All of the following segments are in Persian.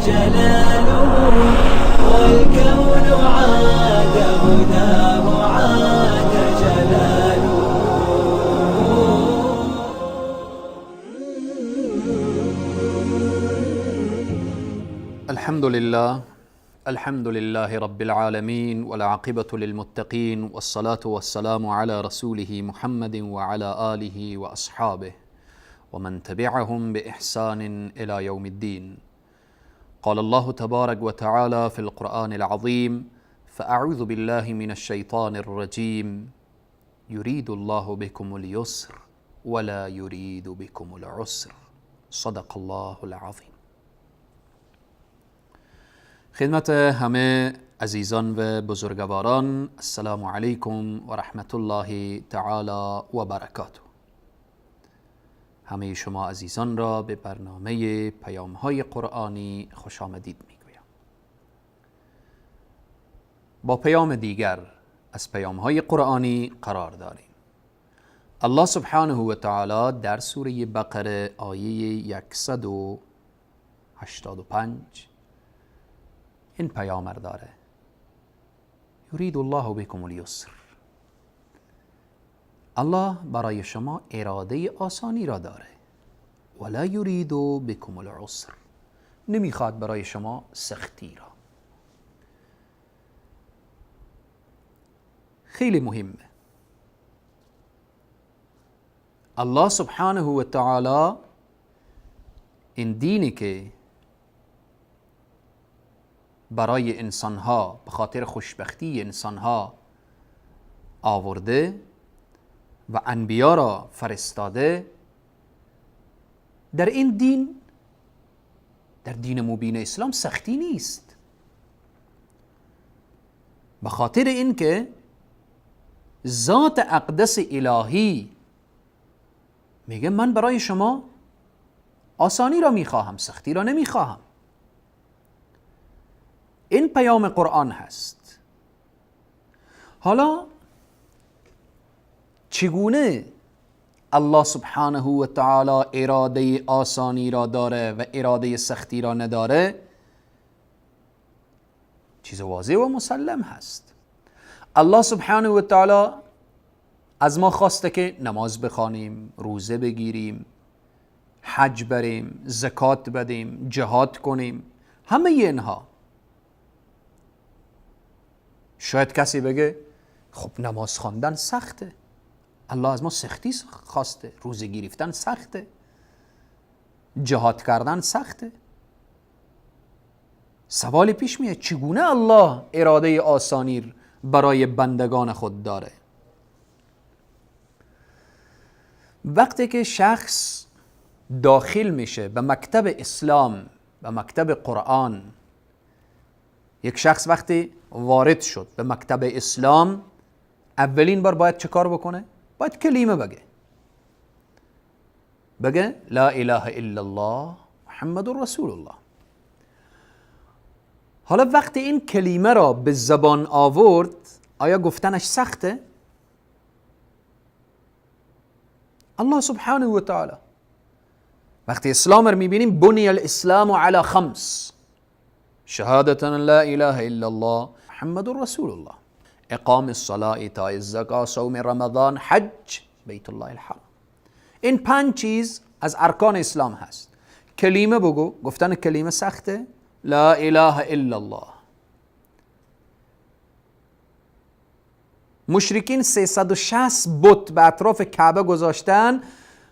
جلاله، والكون عاد هداه عاد جلاله. الحمد لله، الحمد لله رب العالمين، والعاقبة للمتقين، والصلاة والسلام على رسوله محمد وعلى آله وأصحابه ومن تبعهم بإحسان إلى يوم الدين. قال الله تبارك وتعالى في القرآن العظيم: فأعوذ بالله من الشيطان الرجيم، يريد الله بكم اليسر ولا يريد بكم العسر. صدق الله العظیم. خدمت همه عزیزان و بزرگواران، السلام علیکم و رحمت الله تعالی و برکاته. همه شما عزیزان را به برنامه پیام های قرآنی خوش آمدید میگویم. با پیام دیگر از پیام های قرآنی قرار داریم. الله سبحانه و تعالی در سوره بقره آیه 185 این پیام داره: یرید الله بكم اليسر. الله برای شما اراده آسانی را داره، ولا یرید بكم العسر، نمیخواد برای شما سختی را. خیلی مهمه. الله سبحانه و تعالی این دینی که برای انسانها به خاطر خوشبختی انسانها آورده و انبیا را فرستاده، در این دین، در دین مبین اسلام سختی نیست، به خاطر اینکه ذات اقدس الهی میگه من برای شما آسانی را میخواهم، سختی را نمیخواهم. این پیام قرآن هست. حالا چگونه الله سبحانه و تعالی اراده آسانی را داره و اراده سختی را نداره؟ چیز واضح و مسلم هست. الله سبحانه و تعالی از ما خواسته که نماز بخوانیم، روزه بگیریم، حج بریم، زکات بدیم، جهاد کنیم، همه اینها. شاید کسی بگه خب نماز خواندن سخته، الله از ما سختی خواسته، روزه گرفتن سخته، جهاد کردن سخته. سوال پیش میاد چگونه الله اراده آسانی برای بندگان خود داره؟ وقتی که شخص داخل میشه به مکتب اسلام، به مکتب قرآن، یک شخص وقتی وارد شد به مکتب اسلام، اولین بار باید چه کار بکنه؟ باید کلمه بگه، بگه لا اله الا الله محمد رسول الله. حالا وقتی این کلمه را به زبان آورد، آیا گفتنش سخته؟ الله سبحانه و تعالی وقتی اسلام رو میبینیم، بنی الاسلام علی خمس: شهادة لا اله الا الله محمد رسول الله، اقام الصلاة، ایتاء الزکاة، صوم رمضان، حج بیت الله الحرام. این پنج چیز از ارکان اسلام هست. کلمه بگو، گفتن کلمه سخته؟ لا اله الا الله. مشرکین 360 بت به اطراف کعبه گذاشتن.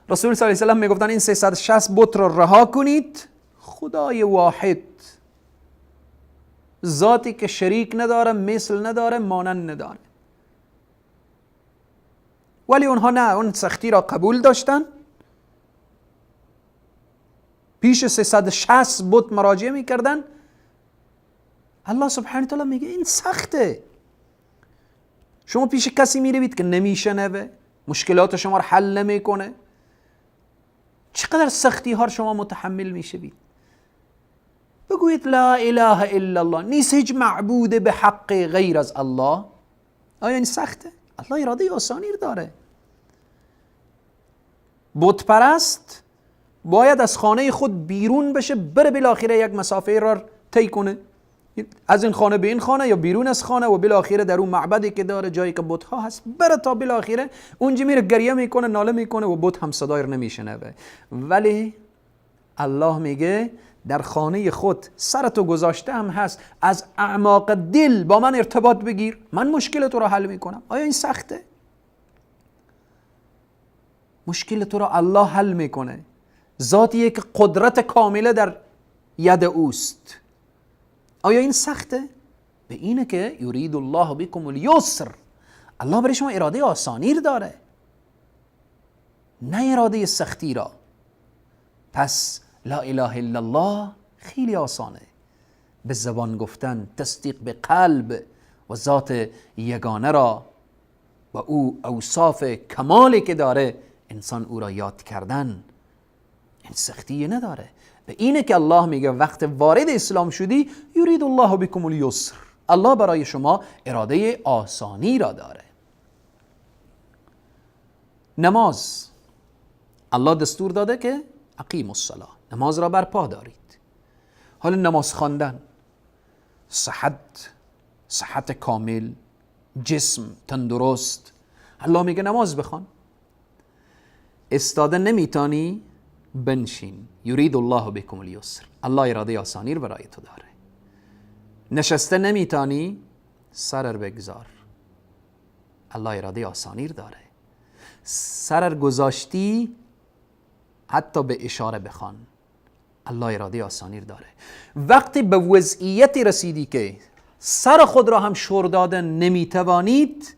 رسول صلی الله علیه و سلم میگفتن این 360 بت را رها کنید، خدای واحد، ذاتی که شریک نداره، مثل نداره، مانند نداره. ولی اونها نه، اون سختی را قبول داشتن، پیش 360 بت مراجعه میکردن. الله سبحانه و تعالی میگه این سخته. شما پیش کسی میروید که نمیشنوه، مشکلات شما رو حل نمیکنه، چقدر سختی ها شما متحمل میشوید. بگویید لا اله الا الله، نیست هیچ معبود به حق غیر از الله. آیا این سخته؟ الله اراده آسانی داره. بت پرست باید از خانه خود بیرون بشه، بره بالاخره یک مسافه را طی کنه، از این خانه به این خانه یا بیرون از خانه، و بالاخره در اون معبدی که داره، جایی که بت‌ها هست، بره تا بالاخره اونجا میره گریه میکنه، ناله میکنه و بت هم صدای رو نمیشنوه. ولی الله میگه در خانه خود سرتو گذاشته هم هست، از اعماق دل با من ارتباط بگیر، من مشکل تو را حل میکنم. آیا این سخته؟ مشکل تو را الله حل میکنه، ذاتیه که قدرت کامله در ید اوست. آیا این سخته؟ به اینه که یرید الله بکم الیسر، الله برای شما اراده آسانی رو داره، نه اراده سختی را. پس لا اله الا الله خیلی آسانه، به زبان گفتن، تصدیق به قلب و ذات یگانه را و او اوصاف کمالی که داره انسان او را یاد کردن، این سختی نداره. به اینه که الله میگه وقت وارد اسلام شدی، یرید الله بکم الیسر، الله برای شما اراده آسانی را داره. نماز، الله دستور داده که اقیم الصلاه، نماز را برپا دارید. حالا نماز خواندن، صحت کامل، جسم تندرست، الله میگه نماز بخوان. استاده نمیتانی، بنشین. یرید الله بکم الیسر، الله اراده آسانی رو برای تو داره. نشسته نمیتانی، سر بگذار، الله اراده آسانی رو داره. سر گذاشتی، حتی به اشاره بخوان، الله اراده آسانی رو داره. وقتی به وضعیتی رسیدی که سر خود را هم شور دادن نمیتوانید،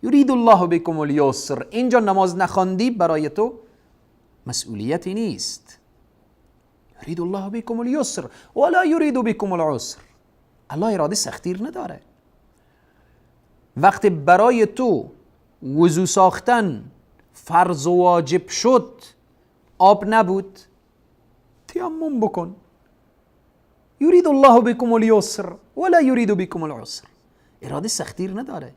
یرید الله بکم الیسر، اینجا نماز نخواندی برای تو مسئولیتی نیست. یرید الله بکم الیسر ولا یرید بکم العسر، الله اراده سختی نداره. وقتی برای تو وضو ساختن فرض و واجب شد، آب نبود، تیمم بکن. یرید الله بکم الیسر ولا یرید بکم العسر، اراده سختی نداره.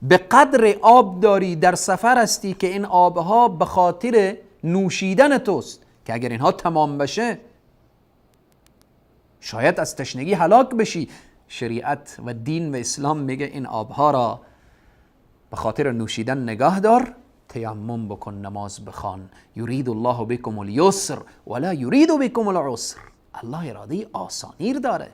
به قدر آب داری، در سفر هستی که این آبها به خاطر نوشیدن توست که اگر اینها تمام بشه شاید از تشنگی هلاک بشی. شریعت و دین و اسلام میگه این آبها را به خاطر نوشیدن نگاه دار، تیمم بکن، نماز بخوان. یرید الله بکم الیسر ولا یرید بکم العسر، الله اراده آسانی داره.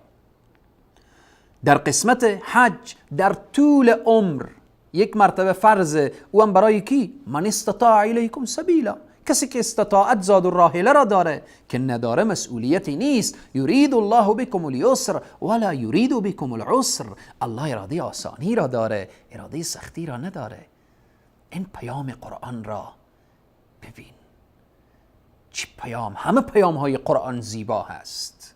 در قسمت حج در طول عمر یک مرتبه فرض، او هم برای کی؟ من استطاع الیکم سبیلا، کسی که استطاعت زاد الراحله را داره، که نداره مسئولیتی نیست. یرید الله بکم الیسر ولا یرید بکم العسر، الله اراده آسانی را داره، اراده سختی را نداره. این پیام قرآن را ببین، چه پیام، همه پیام های قرآن زیبا هست.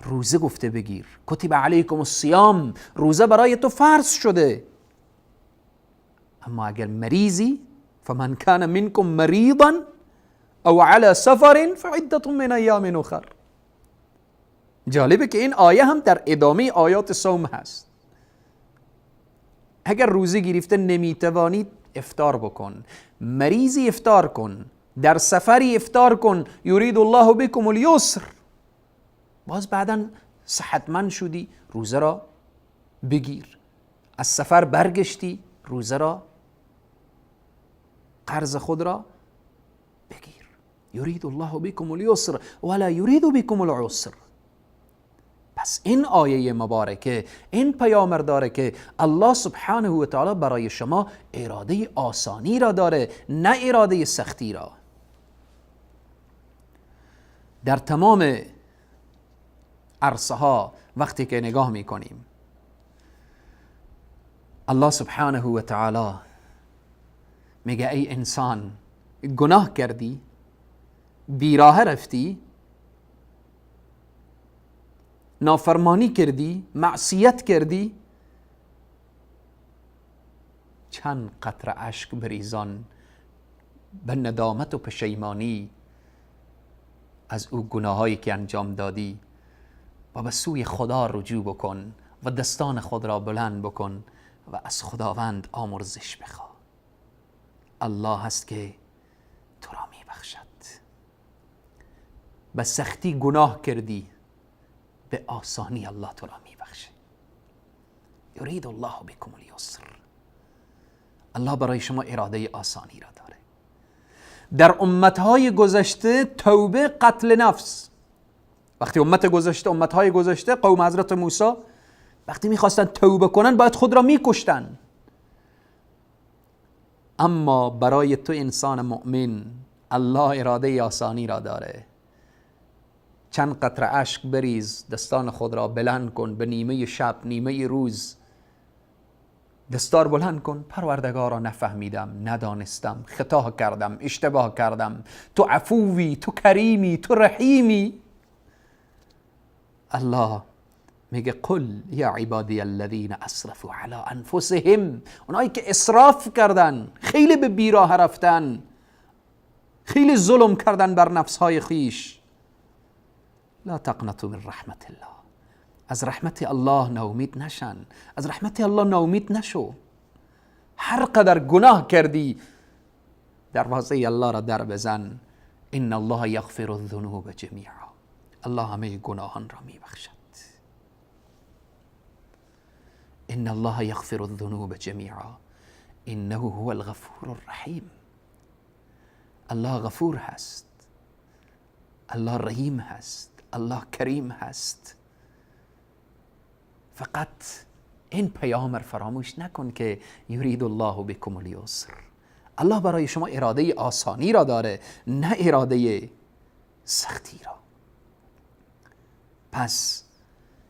روزه گفته بگیر، کتب علیکم الصیام، روزه برای تو فرض شده. اما اگر مریضی، فمن کان منکم مریضا او علی سفر فعدة من ایام اخر. جالبه که این آیه هم در ادامه آیات صوم هست. اگر روزه گرفته نمیتوانید افطار بکن، مریضی افطار کن، در سفری افطار کن. یرید الله بکم الیسر. باز بعدا صحتمند شدی، روزه را بگیر. از سفر برگشتی، روزه را، قرض خود را بگیر. یرید الله بکم الیسر ولا یرید بکم العسر. پس این آیه مبارکه این پیام داره که الله سبحانه و تعالی برای شما اراده آسانی را داره، نه اراده سختی را. در تمام عرصه ها وقتی که نگاه میکنیم، الله سبحانه و تعالی میگه ای انسان، گناه کردی، بیراه رفتی، نافرمانی کردی، معصیت کردی، چند قطره اشک بریزان به ندامت و پشیمانی از او گناهایی که انجام دادی و به سوی خدا رجوع بکن و دستان خود را بلند بکن و از خداوند آمرزش بخواه. الله هست که میبخشد. به سختی گناه کردی، به آسانی الله تو را میبخشه. یرید الله بکم الیسر. الله برای شما اراده آسانی را داره. در امتهای گذشته توبه قتل نفس، وقتی امت گذشته، امتهای گذشته، قوم حضرت موسی وقتی میخواستن توبه کنن باید خود را میکشتن. اما برای تو انسان مؤمن الله اراده آسانی را داره. چند قطره اشک بریز، دستان خود را بلند کن، به نیمه شب، نیمه روز دستار بلند کن، پروردگارا نفهمیدم، ندانستم، خطا کردم، اشتباه کردم، تو عفوی، تو کریمی، تو رحیمی. الله میگه قل یا عبادی الذین اسرفوا علی انفسهم، اونایی که اسراف کردن، خیلی به بیراه رفتن، خیلی ظلم کردن بر نفسهای خویش، لا تقنطوا من رحمت الله، از رحمت الله ناامید نشن، از رحمت الله ناامید نشو. هر قدر گناه کردی دروازه الله را در بزن. ان الله یغفر الذنوب جمیعا، الله همه گناهان را میبخشد. ان الله یغفر الذنوب جمیعا انه هو الغفور الرحیم. الله غفور هست، الله رحیم هست، الله کریم هست. فقط این پیام را فراموش نکن که یرید الله بکم الیسر، الله برای شما اراده آسانی را داره، نه اراده سختی را. پس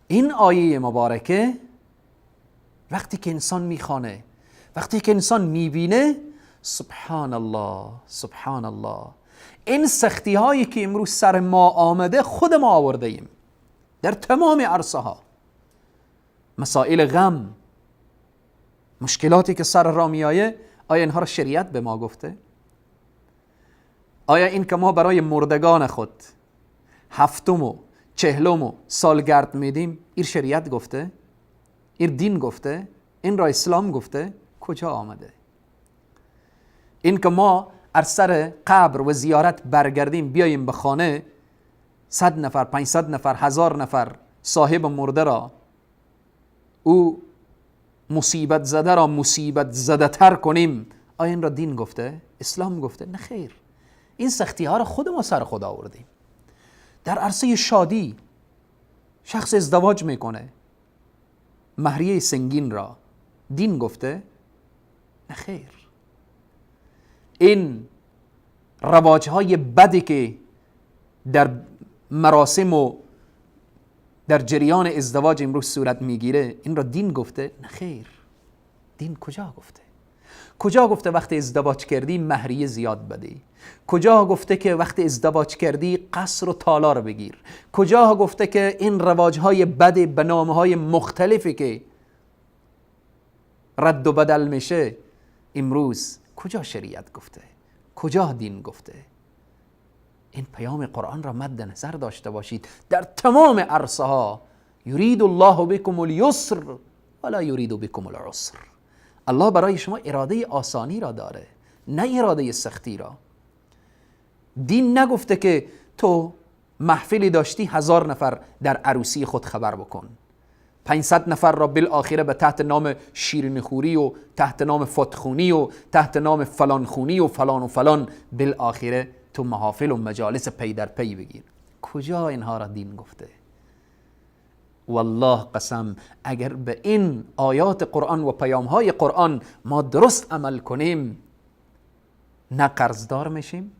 این آیه مبارکه وقتی که انسان میخوانه، وقتی که انسان میبینه، سبحان الله، سبحان الله، این سختی هایی که امروز سر ما آمده خود ما آورده ایم در تمام عرصه ها، مسائل غم، مشکلاتی که سر را میایه، آیا اینها را شریعت به ما گفته؟ آیا این که ما برای مردگان خود هفتم و چهلم و سالگرد میدیم، این شریعت گفته؟ این دین گفته؟ این را اسلام گفته؟ کجا آمده؟ این که ما از سر قبر و زیارت برگردیم بیاییم به خانه، 100 نفر، 500 نفر، 1000 نفر صاحب مرده را، او مصیبت زده را مصیبت زده تر کنیم، آیا این را دین گفته؟ اسلام گفته؟ نه خیر. این سختی ها را خود ما سر خود آوردیم. در عرصه شادی شخص ازدواج میکنه، مهریه سنگین را دین گفته؟ نه خیر. این رواج های بدی که در مراسم و در جریان ازدواج امروز صورت میگیره، این را دین گفته؟ نه خیر. دین کجا گفته؟ کجا گفته وقتی ازدواج کردی مهریه زیاد بدی؟ کجا گفته که وقتی ازدواج کردی قصر و تالار بگیر؟ کجا گفته که این رواجهای بد به نامهای مختلفی که رد و بدل میشه امروز، کجا شریعت گفته؟ کجا دین گفته؟ این پیام قرآن را مد نظر داشته باشید در تمام عرصه ها. یرید الله بکم الیسر ولا یرید بکم العسر. الله برای شما اراده آسانی را داره، نه اراده سختی را. دین نگفته که تو محفلی داشتی 1000 نفر در عروسی خود خبر بکن، 500 نفر را بالآخره به تحت نام شیرین خوری و تحت نام فتخونی و تحت نام فلان خونی و فلان و فلان بالآخره تو محافل و مجالس پی در پی بگیر. کجا اینها را دین گفته؟ والله قسم اگر به این آیات قرآن و پیام های قرآن ما درست عمل کنیم، نه قرضدار میشیم،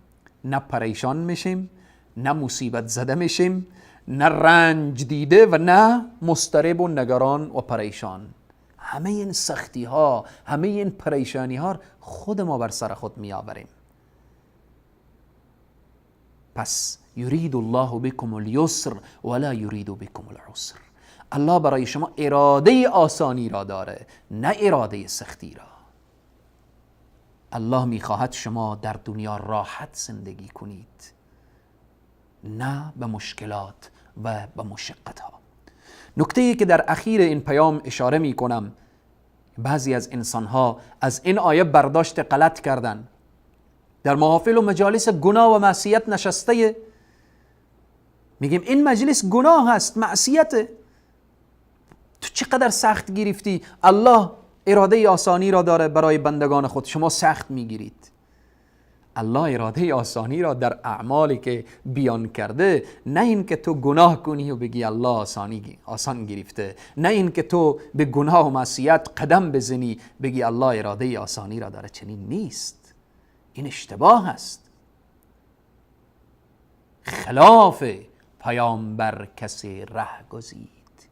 نه پریشان میشیم، نه مصیبت زده میشیم، نه رنج دیده و نه مضطرب و نگران و پریشان. همه این سختی ها، همه این پریشانی ها خود ما بر سر خود می آوریم. پس یرید الله بکم الیسر ولا یرید بکم العسر. الله برای شما اراده آسانی را داره، نه اراده سختی را. الله میخواهد شما در دنیا راحت زندگی کنید، نه به مشکلات و به مشقت ها. نکته ای که در اخیر این پیام اشاره می کنم، بعضی از انسان ها از این آیه برداشت غلط کردن. در محافل و مجالس گناه و معصیت نشسته، میگیم این مجلس گناه هست، معصیته، تو چقدر سخت گرفتی. الله اراده آسانی را داره برای بندگان خود، شما سخت میگیرید. الله اراده آسانی را در اعمالی که بیان کرده، نه این که تو گناه کنی و بگی الله آسان گرفته، نه این که تو به گناه و معصیت قدم بزنی بگی الله اراده آسانی را داره. چنین نیست، این اشتباه است. خلاف پیامبر کسی ره گزید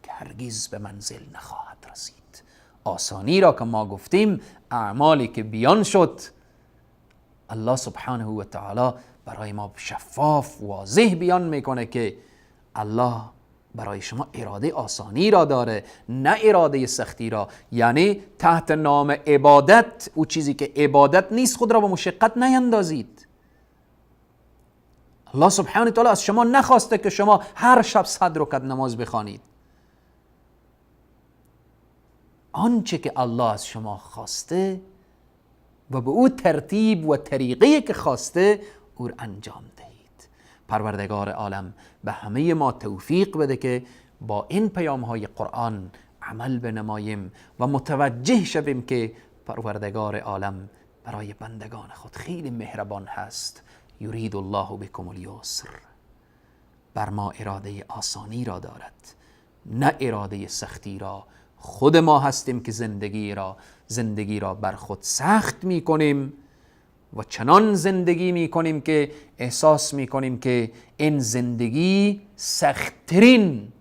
که هرگز به منزل نخواهد رسید. آسانی را که ما گفتیم، اعمالی که بیان شد، الله سبحانه و تعالی برای ما شفاف واضح بیان میکنه که الله برای شما اراده آسانی را داره، نه اراده سختی را. یعنی تحت نام عبادت، او چیزی که عبادت نیست خود را به مشقت نیندازید. الله سبحانه و تعالی از شما نخواسته که شما هر شب 100 رکعت نماز بخوانید. آنچه که الله از شما خواسته و به او ترتیب و طریقه که خواسته او را انجام دهید. پروردگار عالم به همه ما توفیق بده که با این پیام های قرآن عمل بنماییم و متوجه شویم که پروردگار عالم برای بندگان خود خیلی مهربان هست. یرید الله بکم الیسر، بر ما اراده آسانی را دارد، نه اراده سختی را. خود ما هستیم که زندگی را بر خود سخت میکنیم و چنان زندگی میکنیم که احساس میکنیم که این زندگی سختترین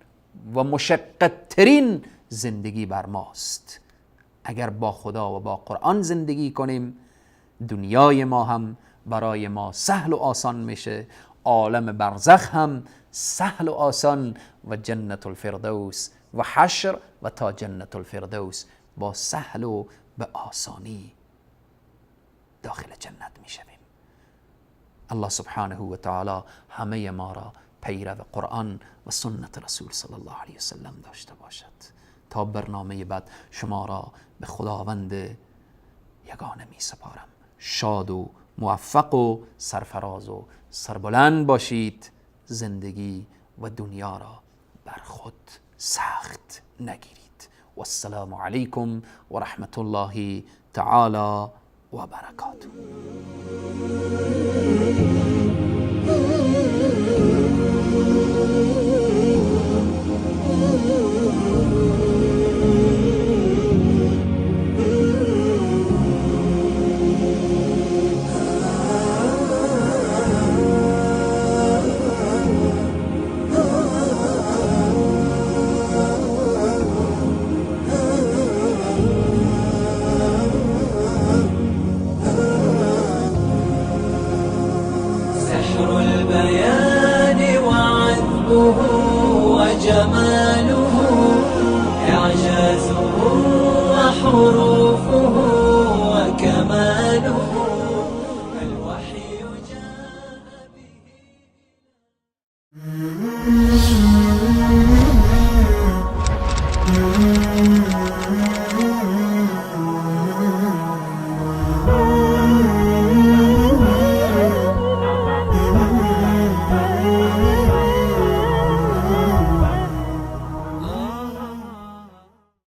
و مشقتترین زندگی بر ماست. اگر با خدا و با قرآن زندگی کنیم، دنیای ما هم برای ما سهل و آسان میشه، عالم برزخ هم سهل و آسان، و جنت الفردوس و حشر و تا جنت الفردوس با سهل و به آسانی داخل جنت میشویم. الله سبحانه و تعالی همه ما را پیرو قرآن و سنت رسول صلی الله علیه وسلم داشته باشد. تا برنامه بعد شما را به خداوند یگانه می سپارم. شاد و موفق و سرفراز و سربلند باشید. زندگی و دنیا را بر خود سخت نگیرید. والسلام علیکم و رحمت الله تعالی و برکاته.